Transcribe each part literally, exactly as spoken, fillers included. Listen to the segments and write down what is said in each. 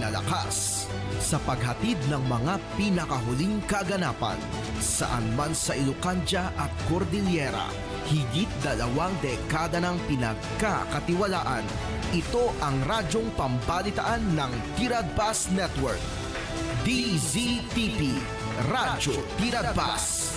Lalakas sa paghatid ng mga pinakahuling kaganapan, saan man sa Ilocandia at Cordillera, higit dalawang dekada ng pinagkakatiwalaan. Ito ang radyong pambalitaan ng Tiradpas Network. D Z T P, Radyo Tiradpas.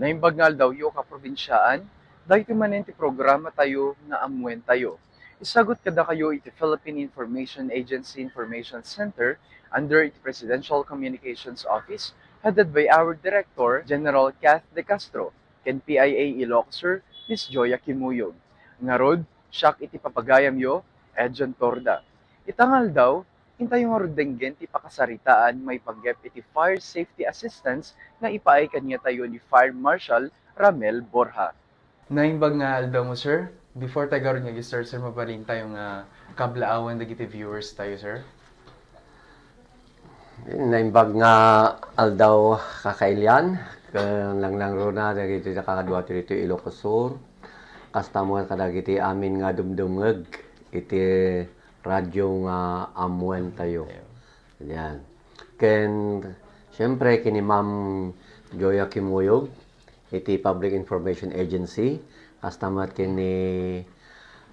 Naimbag nga aldawyo, kaprobinsyaan, daytoy manen ti programa tayo nga Ammuen Tayo. Isagut kadakayo iti Philippine Information Agency Information Center under iti Presidential Communications Office, headed by our Director, General Kath De Castro, ken P I A Ilocos Sur, Miss Joya Kimuyog. Ngarud, siak iti papagayamyo, Edjon Torda. Ita nga aldaw, intayo ngarud denggen ti pakasaritaan maipanggep iti Fire Safety Assistance nga ipaay kaniatayo ni Fire Marshal Ramel Borja. Naimbag nga aldaw mo, sir. Before tayo garud nga ag-start, sir, mabalin tayo nga kablaawan dagiti viewers tayo, sir. Naimbag nga aldaw, kakailian, ken nangnangruna dagiti nakadua ti ditoy Ilocos Sur. Kasta met kadagiti amin nga dumdumngeg iti radyo nga Ammuen Tayo. Yan. Ken, siyempre, ken ni Ma'am Joya Kimuyog, iti Public Information Agency, kasta met ken ni,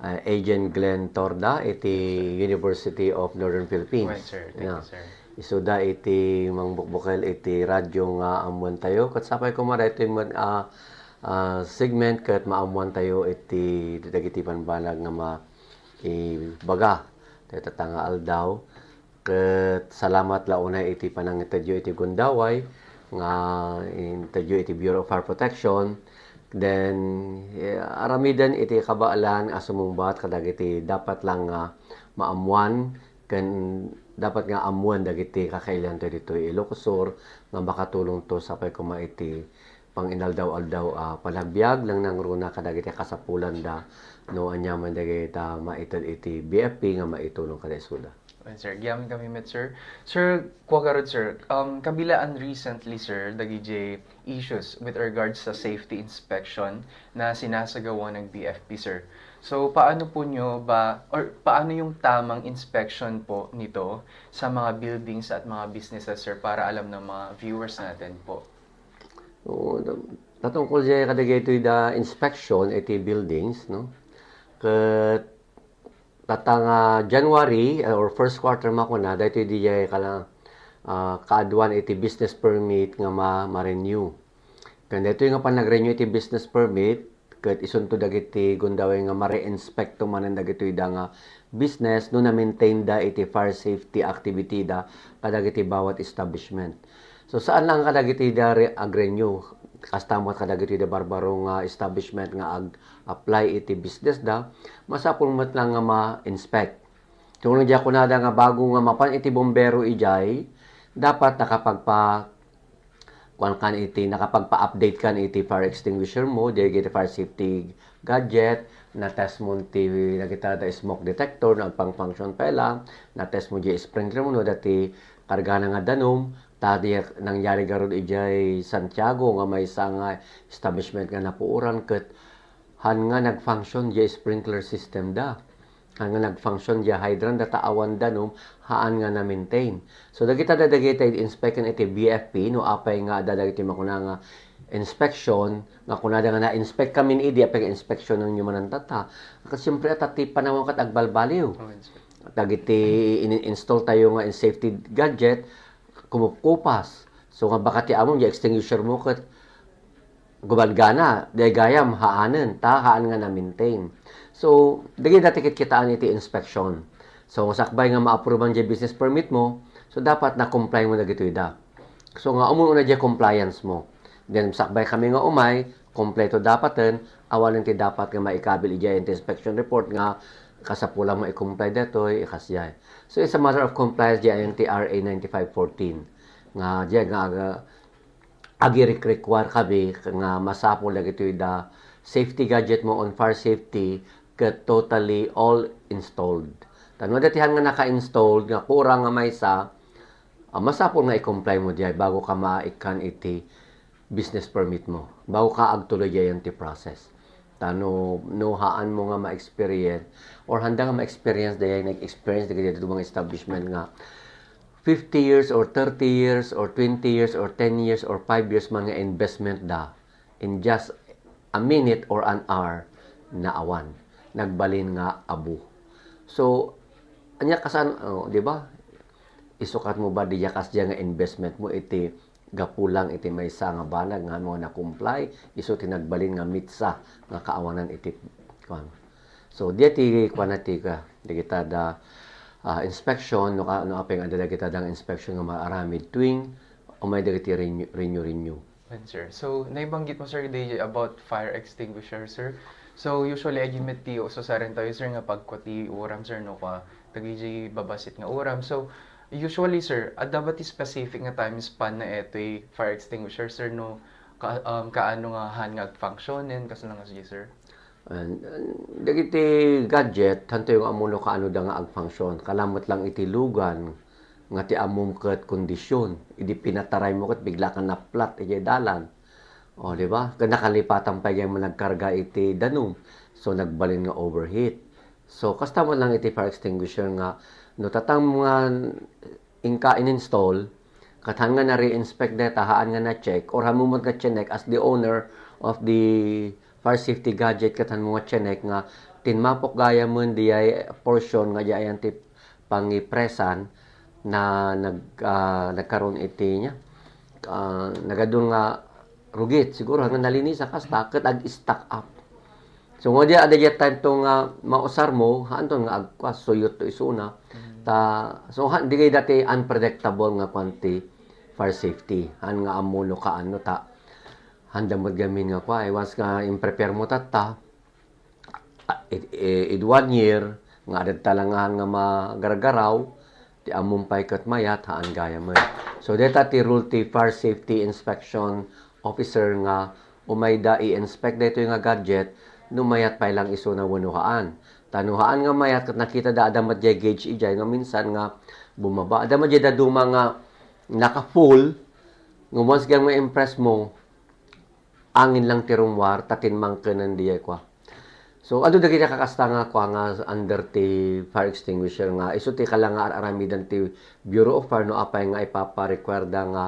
ah, Agent Glenn Torda iti University of Northern Philippines. Right, sir. Thank you, sir. Isuda iti mangbukbukel iti radyo nga Ammuen Tayo. Ket sapay koma daytoy met, ah, ah, segment ket maammuan tayo iti dagiti bambanag nga maibaga dayta nga aldaw. Ket salamat la unay iti panangitedyo iti gundaway nga intedyo iti Bureau of Fire Protection. Then, eh, aramiden iti kabaelan a sumungbat kadagiti dapat lang nga maammuan ken dapat nga ammuen dagiti kakailianto ditoy Ilocos Sur nga makatulongto sapay koma iti panginaldaw-aldaw a panagbiag, nangnangruna kadagiti kasapulanda no aniaman dagita maited iti B F P nga maitulong kada isuda. Ay, sir, agyamankami met, sir. Sir, kua garud, sir, um, kabilaan recently, sir, dagiti issues with regards sa safety inspection na sinasagawa ng B F P, sir. So, paano po nyo ba, or paano yung tamang inspection po nito sa mga buildings at mga businesses, sir, para alam ng mga viewers natin po? Oo, da-, tatungkol diay kadagitoy da inspection iti buildings, no? Ket tatta nga January, uh, or first quarter makuna, daytoy diay kala-, ah, kaaduan iti business permit nga ma-, ma-renew. Ken daytoy nga panag-renew iti business permit, ket isunto dagiti gundaway nga mare-inspecto manen dagitoy da nga business no na-maintain da iti fire safety activity da kadagiti bawat establishment. So, saan lang kadagiti da re-, ag-renew, kasta met kadagiti da barbaro nga establishment nga ag-apply iti business da, masapul met lang nga ma-inspect. So, no diay kunada nga bago nga mapan iti bombero idiay, dapat nakapagpa-, kuan kan iti, nakapagpa-update kan iti fire extinguisher mo, diay iti fire safety gadget, na-test mo ti dagita da smoke detector, no agpang-function pa la, na-test mo diay sprinkler mo, no adda ti kargana nga danum, ta diay nangyari garud idiay Santiago nga maysa nga establishment nga napuoran ket haan nga nag-function diay sprinkler system da. Haan nga nag-function diay hydrant da ta awan danum, haan nga na-maintain. So, dagita da dagiti inspect iti B F P, no apay nga adda dagiti makuna nga inspection, nga kunada nga na-inspect kami idi, apay nga inspeksionenyo manen tatta. Ket siyempre, adda ti panawen ket agbalbaliw. Oh, inspect. Dagiti in-, install tayo nga in safety gadget, kumupkupas. So, nga baka ti amom, diay extinguisher mo ket gumagana, diay gayam, haanen, ta haan nga na-maintain. So, dagiti dati kitkitaan iti inspection. So, sakbay nga ma-approvean diay business permit mo, so, dapat na-comply mo dagitoy da. So, nga umun-una diay compliance mo. Then, sakbay kami nga umay, kompleto dapaten, awanen ti dapat nga maikabil idiay iti inspection report nga kasapulan mo i-comply daytoy, ikasiay. So, it's a matter of compliance diay iti R A ninety-five fourteen. Nga, diay nga, aga, agi-require kami nga masapul dagitoy da safety gadget mo on fire safety ket totally all installed. Ta no adda ti haan nga naka-installed nga kurang nga maysa, Ah, masapul nga i-comply mo diay bago ka maikkan iti business permit mo, bago ka agtuloy diay ti process. Ta no, no haan mo nga ma-experience, or handa nga ma-experience diay nag-experience dagiti dumang establishment nga fifty years or thirty years or twenty years or ten years or five years man nga investment da, in just a minute or an hour, naawan. Nagbalin nga abu. So, ania kasan, oh, di ba? Isukat mo ba diay kas diay nga investment mo iti gapu lang iti maysa nga banag nga mo na-comply, isu ti nagbalin nga mitsa nga kaawanan iti kuan. So, diay ti kuan ti ka, dagita da, ah, inspection, no, ka, no apay nga adda dagita da nga inspection nga maaramid tuwing umay dagiti renew, renew, renew. Wen, sir. So, naibanggit mo, sir, di about fire extinguisher, sir. So, usually, agi met ti ususaren tayo, sir, nga pagkua ti uram, sir, no, kua, dagiti babasit nga uram. So, usually, sir, adda ba ti specific nga time span na itoy fire extinguisher, sir, no, ka, um, kaano nga han nga agfunctionen, kasla nga sige, sir? And, and dagiti gadget, hanto yung amuno kaano da nga agfunction. Kalamet lang iti lugan, nga ti ammom ket kondisyon. Idi pinataray mo ket bigla ka naplat idiay dalan. O, di ba? Ket nakalipatan pay nga nagkarga iti danum. So, nagbalin nga overheat. So, kasta man lang iti fire extinguisher nga no tatang nga inka in-install, ket han nga na-re-inspect deta, haan nga na-check, or han mo met nga chinek as the owner of the fire safety gadget, ket han mo nga chinek nga tinmapok gayamen diay portion nga diay ti pangipresan na nag-, ah, nagkaroon iti niya. Ah, nagadun nga rugit, siguro, hanggang nalinis, kasta, ket ag-stack up. So, nga di, adda diay time to nga mausar mo, haanton nga agkua, suyot to isuna. Mm. Ta, so, ha, di kay dati unpredictable nga kwan ti fire safety. Han nga ammo no kaano ta. Handa mo gamin nga kua, eh, once nga in-prepare mo tatta, ah, it, it, it one year, nga adda talangan nga magargaraw, ti ammom pay ket mayat, haan gayamen. So, deta ti rule ti fire safety inspection officer nga umayda i-inspect daytoy nga gadget, no mayat pay lang isuna wenno haan. Ta no haan nga mayat, ket nakita da, adda met diay gauge idiay, nga minsan nga bumaba. Adda met diay daduma nga naka-full, nga once nga ma-impress mo, angin lang ti rummuar, ta tinmangkenen diay kua. So, adu dagiti kakasta nga kua nga under ti fire extinguisher nga isu ti kala nga ar-aramiden ti Bureau of Fire no apay nga ipapa-require da nga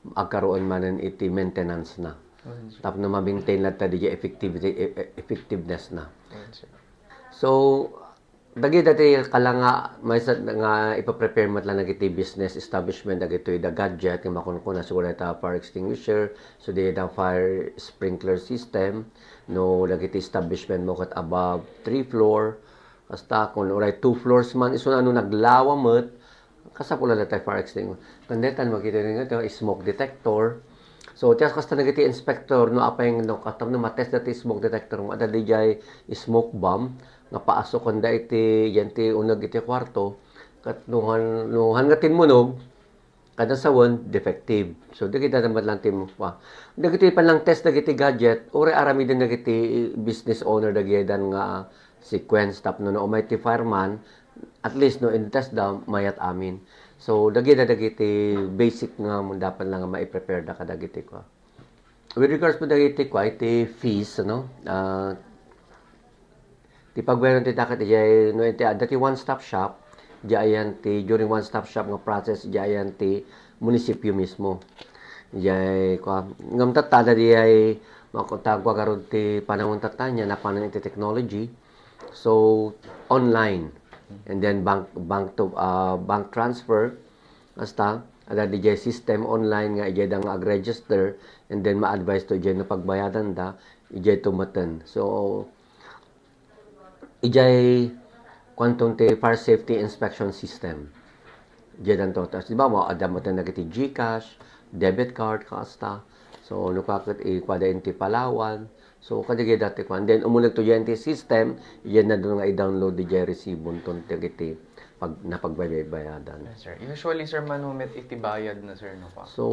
agkaroon manen iti maintenance na. Tapno ma-maintain latta diay effectivity, e-, e-, effectiveness na. So, dagiti ti kala nga maysa nga ipa-prepare met lang dagiti business establishment dagitoy da gadget nga makunkuna, siguro dayta fire extinguisher, so dayta fire sprinkler system, no, dagiti establishment mo ket above three floor, kasta kun uray two floors man, isuna no naglawa met, kasapul a dayta fire extinguisher. Ken dayta makita nga iti smoke detector. So, ti kasta dagiti inspector, no, apay no, tapno matest dati smoke detector mo, adda diay smoke bomb, nga paasukenda iti, diay ti uneg iti kuarto. Ket no han, no han nga tinmunog, kada sawen, defective. So, dagiti met lang ti, ah, dagiti pay lang test dagiti gadget, uray aramiden dagiti business owner dagiti nga sequence tapno no umay ti fireman, at least no in-test da, mayat amin. So, dagiti, dagiti basic nga dapat lang nga mai-prepare da kadagiti kua. With regards po dagiti kua, iti fees, no? Ah, ti pagbayadan ti daket, ijay, no, iti, adda ti one-stop shop, ijay ayan ti, during one-stop shop nga process, ijay ayan ti munisipyo mismo. Ijay, kua, ngem tatta, adda ijay, makutagwa garud ti panahon tatta, nia, napanan iti technology. So, online. And then bank, bank to, ah, bank transfer. Kasta, adda diay system online nga ijay da nga ag-register and then ma-advise to ijay no pagbayadan da, ijay to meten. So, ijay kuanton ti fire safety inspection system. Ijay danto. Tas, di ba, mo, adda meten dagiti GCash, debit card, kasta. So, no kaket, ikuada inti Palawan. So, kadagiti dati kuan. Then, umuneg to diay ti system, ijay na dun nga i-download diay resibo ton dagiti pag, napagbaybayadan. Yes, sir. Usually, sir, mano met iti bayad na, sir, no, pa? So,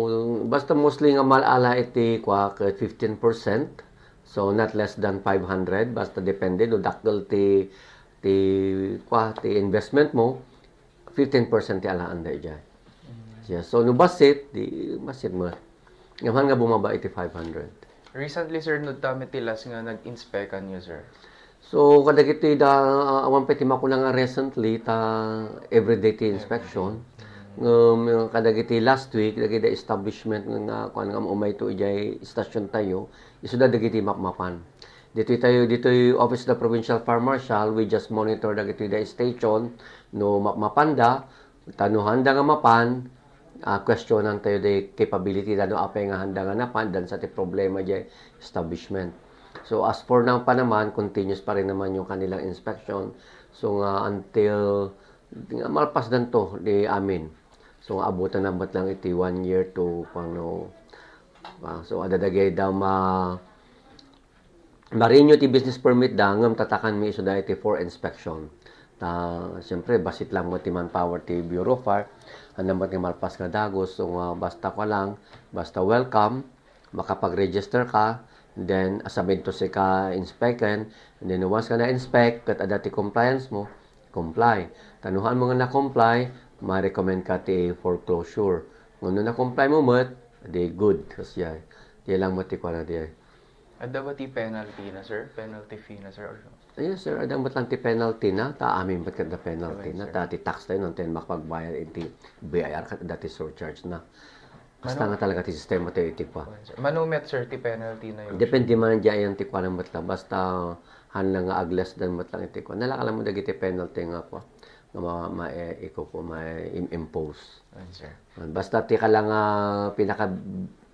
basta mostly nga mal-ala iti kua ket fifteen percent. So, not less than five hundred. Basta depende, no, dakkel ti, ti, kua, ti investment mo, fifteen percent ti alaanda ijay. Mm. Yeah, so no bassit, di bassit mo. Ngem haan nga bumaba iti five hundred. Recently, sir, no tama ti last nga nag-inspect kanyo, sir? So, kadagiti da, awan pay ti makuna nga recently, ta everyday ti inspection. Ngem, kadagiti last week, dagiti establishment nga, nga, kuan nga, umayto idiay station tayo, isuda dagiti mapmapan. Ditoy tayo, ditoy Office of the Provincial Fire Marshal, we just monitor dagiti da station, no mapmapanda, ta no handa nga mapan, ah, questionan tayo di capability da no apay nga handa nga napan, dan sa ti problema di establishment. So, as for now pa naman, continuous pa rin naman yung kanilang inspection. So, nga until, nga malpas dan to, di amin. So, nga abutan na met lang iti one year to, kung ano, ah, so, adadagay daw ma-, ma-renew ti business permit da, ngem tatakan mi isuda iti for inspection. Ta, siyempre, bassit lang met ti manpower ti Bureau of Fire. Haan met nga malpas nga dagus, so nga basta ka lang, basta welcome, makapag-register ka, then assigned to sika inspecten, and then once nga na-inspect, ket adda ti compliance mo, comply. Ta no haan mo nga na-comply, ma-recommend ka ti foreclosure. Ngem no na-comply mo met, di good. Kasjay. Di lang met ti kuana di ay. Adda ba ti penalty na, sir? Penalty fee na, sir? Or... Yes, sir. Adda met lang ti penalty na. Ta amin met ket da penalty Amin, na. Sir. Ta ti tax tayo, no, ten makapagbayad iti B I R ket adda ti surcharge na. Basta Mano- nga talaga ti sistema tayo iti pa. Ayan, sir. Mano met, sir, ti penalty na yun? Depende man dyan yan ti kuan met lang. Basta haan lang nga ag-less dan met lang iti kuan. Nalaka lang mo dagiti penalty nga kuan. Nga ma, ma, eh, iko po, ma, im-, impose. Ayan, sir. Basta ti ka lang, ah, pinaka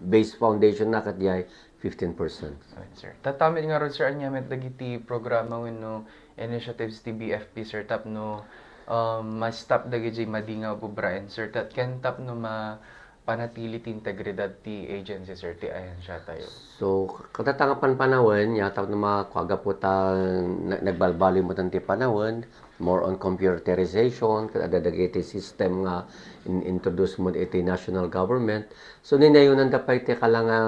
base foundation na ket diay fifteen percent. Ayan, sir. Tatamid nga rod, sir, anya met dagiti programa wenno initiatives ti B F P, sir, tapno, um, ma-stop dagiti madi nga ubraen, sir, tat-, ken tapno mapanatili ti integridad ti agency, sir, ti ahensia tayo. So, kadatangapan panawen, ya tapno makuagapo ta na-, nagbalbaliw mo ti panawen, more on computerization, ket adda dagiti system nga in-, introduce mo iti national government. So, ninayunan da pay ti kala nga,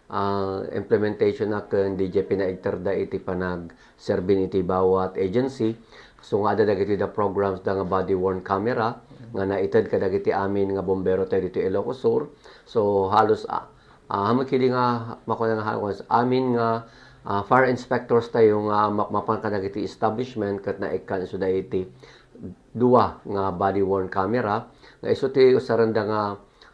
ah, implementation na ken di pinaigtarda iti panagserbi iti bawat agency. So, nga adda dagiti da programs da nga body-worn camera nga naited kadagiti amin nga bombero tayo dito Ilocos Sur. So, halos, ah, ah, amin kidi nga makuna nga halos amin nga, ah, fire inspectors tayo nga mapmapan kadagiti establishment ket naikkan isu da iti dua nga body-worn camera nga isu ti usarenda nga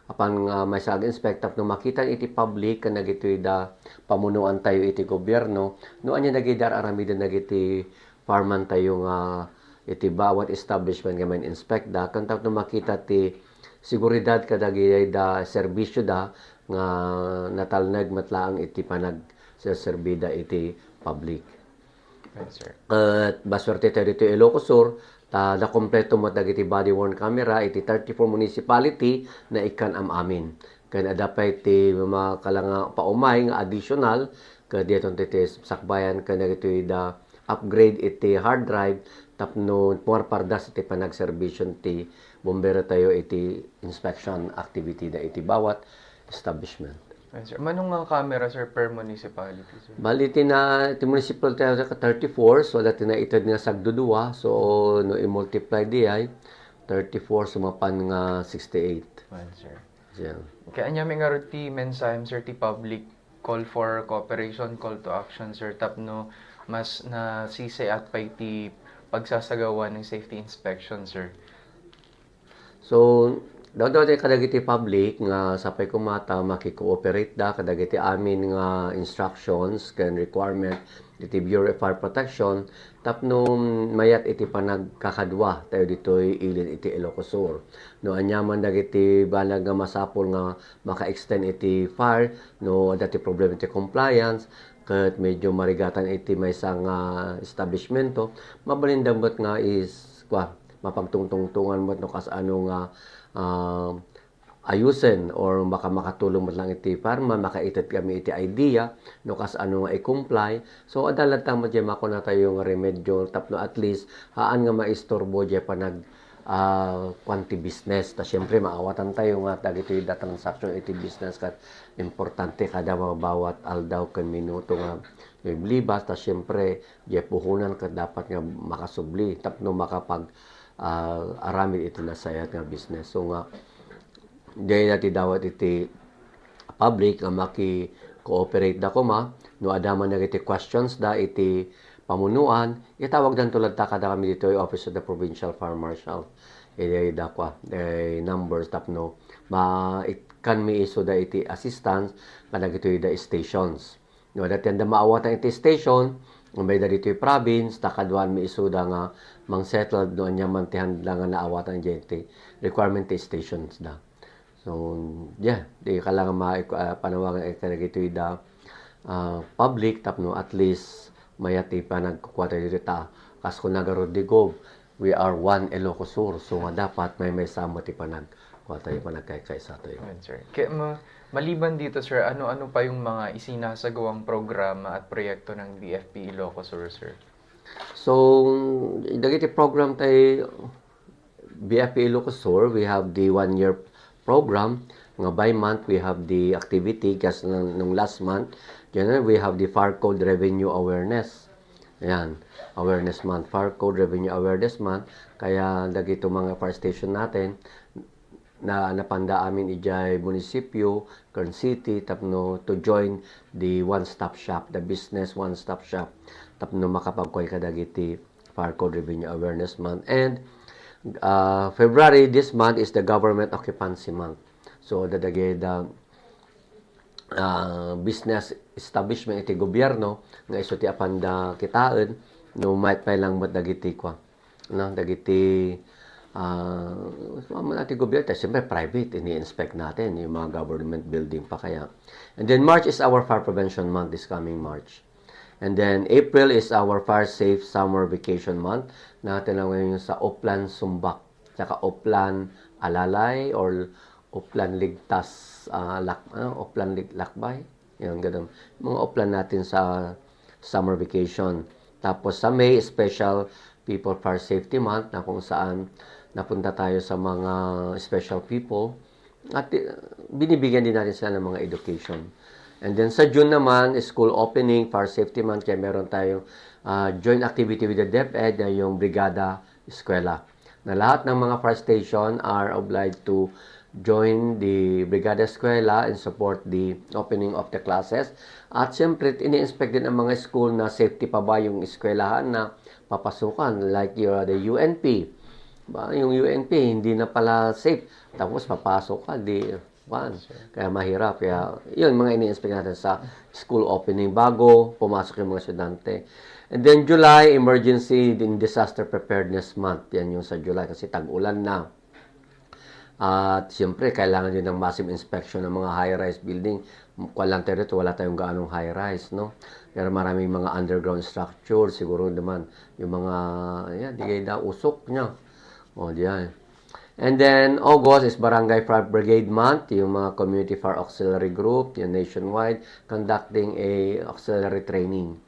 apan nga maysa ag-inspect tapno makita iti public ken dagitoy da pamunuan tayo iti gobierno no ania dagiti ar-aramiden dagiti fireman tayo nga iti bawat establishment nga man-inspect da ken tapno makita ti seguridad kadagiti da serbisyo da nga natalnag met laeng iti panagserserbi da iti public. Ayan, sir. Ket masuerte tayo dito Ilocos Sur, ta nakompleto met dagiti body-worn camera iti thirty-four municipality naikkan am-amin. Ken adda pay ti makala nga paumay nga additional, ket diton ti, ti sakbayan ken dagitoy da upgrade iti hard drive tapno pumarpardas iti panagserbision ti bombero tayo iti inspection activity da iti bawat establishment. Ayan, sir. Mano nga camera, sir, per municipality, sir? Bali, ti na, ti municipal tayo ka thirty-four, so dati na ited nga sagdudua, so no i-multiply di ay, thirty-four sumapan nga sixty-eight. Ayan, sir. Yeah. Kaya anya mi nga rod ti mensahem, sir, ti public call for cooperation, call to action, sir, tapno mas nasisayat pay ti pagsasagawa ng safety inspection, sir. So, dawdaw tayo kadagiti public nga sapay kumata makikooperate da kadagiti amin nga instructions ken requirement iti Bureau of Fire Protection tapno mayat iti panagkakadua tayo ditoy ilin iti Ilocos Sur. No aniaman dagiti banag nga masapul nga maka-extend iti fire, no adda ti problema iti compliance, ket medyo marigatan iti maysa nga establishmento, mabalin da met nga is, kua, mapagtungtungtungan met no kasano nga, ah, ayusen or maka-, makatulong met lang iti fireman, makaited kami iti idea no kasano nga i-comply. So, adda latta met diay makuna tayo nga remedyo tapno at least haan nga maisturbo diay panag, ah, kuan ti business. Ta siyempre, maawatan tayo nga dagitoy da transaction iti business ket importante kada bawat aldaw ken minuto nga naglibas. Ta siyempre, diay puhonan ket dapat nga makasubli tapno makapag, ah, aramid iti nasayat nga business. So nga, Dayta ti dawat iti public nga maki-cooperate da koma. No adda man dagiti questions da iti pamunuan, itawagdanto latta kada kami ditoy Office of the Provincial Fire Marshal. Iti dakwa, eh, numbers tapno ma-, it-, kan miisu da iti assistance kadagitoy da stations. No, adda ti anda maawatan iti station, umayda ditoy province, ta kaduaan miisuda nga mang-settled no ania man ti handa nga naawatan iti requirement ti stations da. So, yeah, di kailangan ma-, ah, panawagan kadagitoy da, ah, public tapno at least mayat ti panagkukuha tayo dito ta. Kas kuna garud di Gov, we are one Ilocos Sur. So nga dapat maymaysa met ti panagkuha tayo, panagkaysa tayo. Right, sir. Kaya ma-, maliban dito, sir, ano-ano pa yung mga isinasagawang programa at proyekto ng B F P Ilocos Sur, sir? So, dagiti program tayo, B F P Ilocos Sur, we have the one-year program nga by month we have the activity, kas nung, nung last month, January, we have the Fire Code Revenue Awareness. Ayan, Awareness Month, Fire Code Revenue Awareness Month. Kaya dagito mga fire station natin na napanda amin ijay munisipyo, Kern City, tapno to join the one-stop shop, the business one-stop shop, tapno makapagkuan kadagiti Fire Code Revenue Awareness Month. And, uh, February this month is the Government Occupancy Month. So, dadagay da, ah, business establishment iti gobierno nga isu ti apanda kitaen no mayat pay lang met dagiti kua, no, dagiti, ah, iti gobierno, siyempre private, ini-inspect natin yung mga government building pa kaya. And then March is our fire prevention month this coming March. And then April is our Fire Safe Summer Vacation Month. Natin lang ngayon sa Oplan Sumbak, saka Oplan Alalay or Oplan Ligtas, ah, Lak-, ano, Oplan Lig-, Lakbay. Yan, ganun. Mga Oplan natin sa summer vacation. Tapos sa May, special People Fire Safety Month na kung saan napunta tayo sa mga special people. At, eh, binibigyan din natin sila ng mga education. And then sa June naman, school opening, Fire Safety Month, kaya meron tayong, ah, joint activity with the DepEd na yung Brigada Eskwela. Na lahat ng mga fire station are obliged to join the Brigada Eskwela and support the opening of the classes. At siyempre, ini-inspect din ang mga school na safety pa ba yung eskwelahan na papasukan, like your, the U N P. Ba, yung U N P, hindi na pala safe. Tapos papasok ka, di, kuwan. Kaya mahirap. Kaya, yun, mga ini-inspect natin sa school opening bago pumasok yung mga estudyante. And then July, Emergency and Disaster Preparedness Month. Yan yung sa July kasi tag-ulan na. At siyempre, kailangan din ng massive inspection ng mga high-rise building. Kuwan lang tayo dito, wala tayong gaanong high-rise, no? Pero maraming mga underground structure, siguro naman, yung mga, yan, di kayo na usok niya. O, di yan. And then, August is Barangay Fire Brigade Month, yung mga Community Fire Auxiliary Group, yung nationwide, conducting a auxiliary training.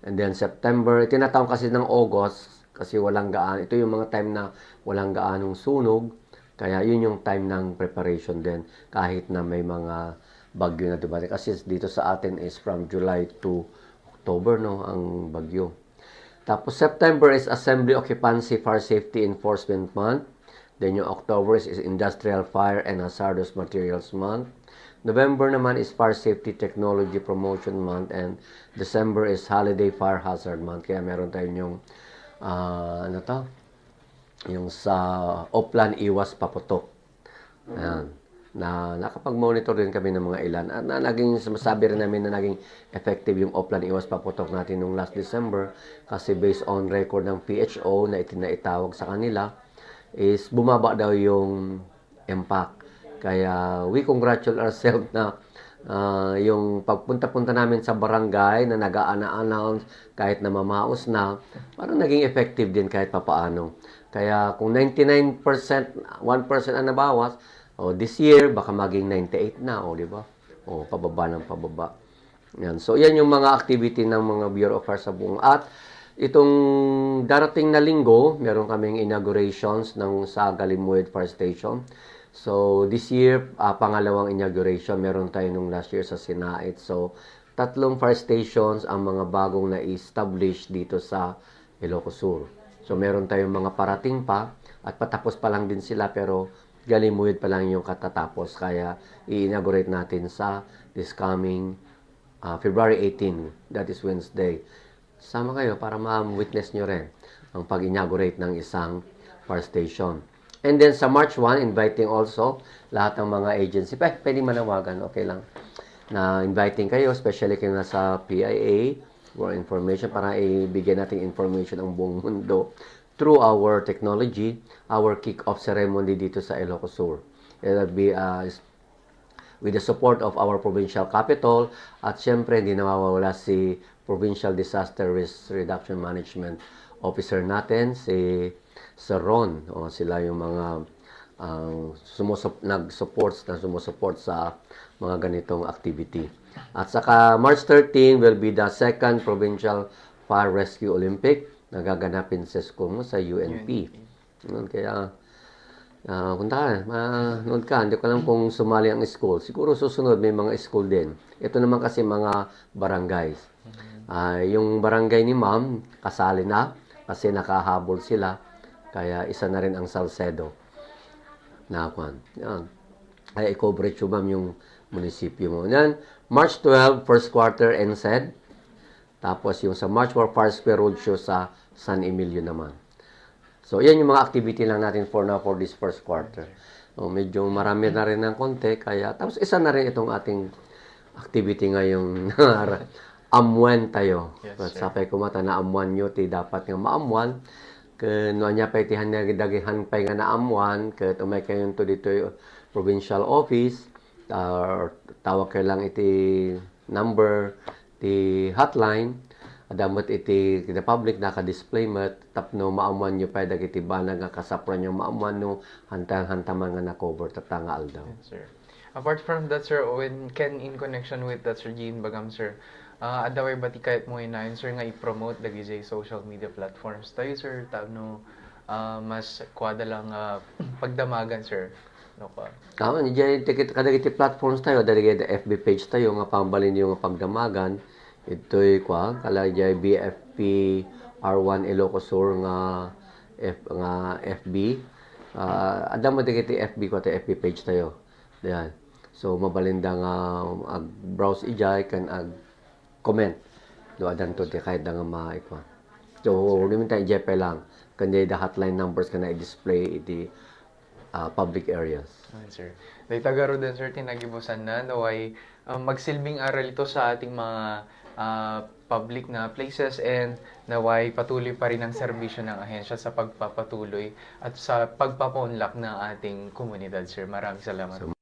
And then, September, tinatawag kasi ng August, kasi walang gaan. Ito yung mga time na walang gaanong sunog, kaya yun yung time ng preparation din, kahit na may mga bagyo na dumating. Kasi dito sa atin is from July to October, no, ang bagyo. Tapos September is Assembly Occupancy Fire Safety Enforcement Month. Then yung October is, is Industrial Fire and Hazardous Materials Month. November naman is Fire Safety Technology Promotion Month and December is Holiday Fire Hazard Month. Kaya meron tayo yung, ah, ano to? Yung sa Oplan Iwas Paputok. Ayan. Na nakapag-monitor din kami ng mga ilan. At na, naging, masabi rin namin na naging effective yung Oplan Iwas Paputok natin nung last December kasi based on record ng P H O na iti-, na itawag sa kanila is bumaba daw yung impact. Kaya we congratulate ourselves na, ah, yung pagpunta-punta namin sa barangay na nag-a-announce kahit na mamaos na, parang naging effective din kahit papaano. Kaya kung ninety-nine percent, one percent ang nabawas, o this year, baka maging ninety-eight na, o, di ba? O, pababa ng pababa. Yan. So, yan yung mga activity ng mga Bureau of Fire sa buong. At itong darating na linggo, meron kaming inaugurations ng sa Galimuyod Fire Station. So, this year, ah, pangalawang inauguration. Meron tayo nung last year sa Sinait. So, tatlong fire stations ang mga bagong na-establish dito sa Ilocos Sur. So, meron tayong mga parating pa at patapos pa lang din sila, pero Galing muwid pa lang yung katatapos, kaya i-inaugurate natin sa this coming, ah, February eighteen, that is Wednesday. Sama kayo para ma-witness nyo rin ang pag-inaugurate ng isang fire station. And then sa March one, inviting also lahat ng mga agency. Pwede, pwede manawagan, okay lang. Na inviting kayo, especially kayo nasa P I A, for information, para ibigay natin information ang buong mundo through our technology, our kick-off ceremony dito sa Ilocos Sur. It'll be, uh, with the support of our provincial capital, at siyempre, hindi nawawala si Provincial Disaster Risk Reduction Management Officer natin, si Sir Ron. O, sila yung mga, ang sumusop-, nag-support, na sumusupport sa mga ganitong activity. At saka March thirteen will be the second Provincial Fire Rescue Olympic na gaganapin sa school mo sa U N P. U N P. Yun, kaya, ah, punta ka, manood ka. Hindi ko alam kung sumali ang school. Siguro susunod may mga school din. Ito naman kasi mga barangays. Mhm. Ah, yung barangay ni ma'am, kasali na kasi nakahabol sila. Kaya isa na rin ang Salcedo na kwan. Yan. Kaya i-coverage mo, ma'am, yung munisipyo mo. Yan, March twelve, first quarter, NCED. Tapos yung sa March four, Fire Square Roadshow sa San Emilio naman. So, yan yung mga activity lang natin for now for this first quarter. So, medyo marami na rin ng konti, kaya, tapos isa na rin itong ating activity ngayong amwan tayo. Yes, sir. Sapay ko mata, naamuan nyo ti dapat nga maamuan. Ken no ania pay ti han-, dagihan pay nga naamuan, ket umay kayo to ditoy provincial office, ah, tawag kayo lang iti number ti hotline, adda met iti, iti public, naka-display met, tapno maamuan nyo pay dagiti banag nga kasapulan nyo maamuan no hanta-, hantaman nga na-cover tatta nga aldaw. Yes, sir. Apart from that, Sir Owen, ken in connection with that, Sir Jean, bagam, sir, ah, adda pay ba ti kayat mo inayon, sir, nga i-promote dagiti social media platforms tayo, sir, tapno, ah, mas kuwada lang, ah, pagdamagan, sir? No, pa. Tama, diay tikit-, kadagiti platforms tayo, dagiti F B page tayo, nga pambalin yung pagdamagan, ito'y, kwa, kala diay B F P R one Ilocos Sur nga F-, nga F B. Ah, adda mo dagiti F B, kwa, tayo, F B page tayo. Yan. So, mabalinda nga ag-browse ijay, kan ag-comment. Do, adanto ti kayatda nga maikwa. So, ulimin tayo, ijay pa lang. Kanya the hotline numbers ka na i-display iti, ah, public areas. Ayan, sir. Dahil tagaruden, sir, tinagibusan na, naway, um, magsilbing aral ito sa ating mga, ah, public na places and naway patuloy pa rin ang serbisyo ng ahensya sa pagpapatuloy at sa pagpapaunlak ng ating komunidad, sir. Maraming salamat. So,